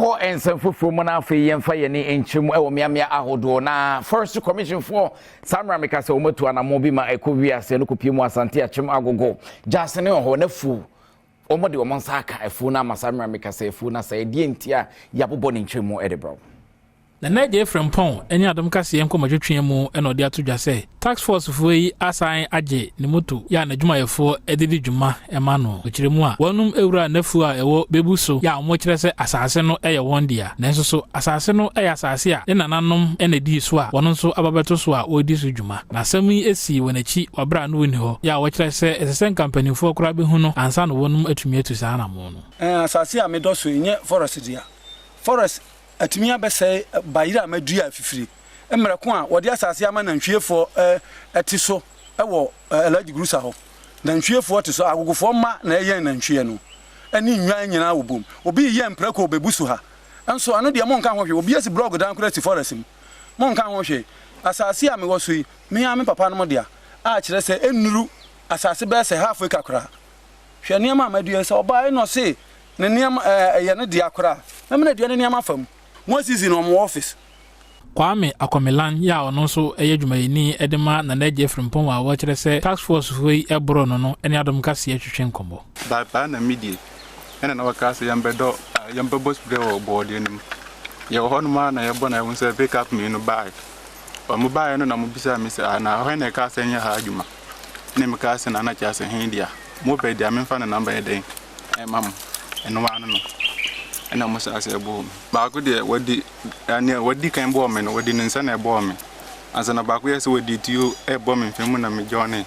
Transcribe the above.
Yɛnkɔ nsɛm foforɔ mu na afei yɛmfa yɛn ani nkyerɛ mu wɔ mmeammea ahodoɔ. Na Forestry Commission foɔ saa mmerɛ meka sɛ wɔatu anammɔn bi ma ɛkɔ wiase no kɔpie mu Asante Akyem Agogo Gyaase ne wɔ hɔ na afuo wɔn de wɔn nsa aka afuo no ama saa mmerɛ meka sɛ afuo no asɛe. Deɛ nti a yɛabobɔ ne nkyerɛ mu de brɛ wo. Nana Adjei Frimpong ne Adom Kaseɛ nkɔmmɔtwetweɛ mu na ɔde ato dwa sɛ Task Force foɔ yi asan agye ne moto yɛ a n'adwumayɛfoɔ de di dwuma ma no. Ɔkyerɛ mu a, wɔnom awura n'afuo a ɛwɔ Bebu so yɛ a wɔkyerɛ sɛ asase no yɛ wɔn dea. Nanso so asase no yɛ asase a ne nananom na ɛdii so a wɔn nso aba bɛto so a wɔredi so dwuma. Na asɛm yi sii wɔn akyi wɔ berɛ a na wɔnni hɔ yɛ a wɔkyerɛ sɛ ɛsɛ sɛ nka mpanimfoɔ koraa bɛhu no ansa na wɔnom atumi atu saa anammɔn no. Asase a medɔ so yi nyɛ forest dea. Forest atumi abɛsɛe bayerɛ a madua afifire. Mmerɛ ko a wɔde asase ama nantwiefoɔ te so wɔ Alhaji Grusa hɔ. Nantwiefoɔ te so, agogofoɔ mma na ɛyɛn nantwie no ne nnwan nyinaa wɔ bom. Obi reyɛ mprako wɔ Bebusu ha nso, ɛno deɛ monka ho hwee. Obi asi blɔɔgo dan koraa asi forest mu, monka ho hwee. Asase a mewɔ so yi, me ara me papa nom dea, a kyerɛ sɛ ɛnnuru asase bɛyɛ sɛ half acre koraa. Hwɛ nneɛma a madua yi, sɛ ɔbaa yi na ɔse ne nneɛma ɛɛ ɛyɛ ne dea koraa a, mɛma no adua ne nneɛma afa mu. Wɔn asisi no wɔn office. Kwame Akomelan yi a ɔno nso yɛ dwumayɛni de ma Nana Adjei Frimpong a wɔkyerɛ sɛ Task Force foɔ yi boroo no no ne Adom Kaseɛ twetwe nkɔmmɔ. Ba baa na medie ɛna na wɔkaa sɛ yɛmbɛdɔ yɛmbɛbɔ spray wɔ bɔɔdeɛ no mu. Yɛwɔ hɔ nom ara na yɛbɔ na yɛhu sɛ pick up mmienu baae. Wɔn baeɛ no na wɔbisaa me sɛ ah na hwan na ɛkaa sɛ nyɛ ha adwuma? Ɛna mekaa sɛ Nana Kyase he dea. Mopɛ deɛ a memfa ne number yɛ dɛn ɛma mo. Ɛno ara no no ɛna wɔhyɛɛ aseɛ bɔɔ me. Baako deɛ wadi nea wadi kan bɔɔ me no wɔde ne nsa na ɛbɔɔ me. Ansa na baako yɛ sɛ wɔde tuo ɛrebɔ me mfe mu na me joinee.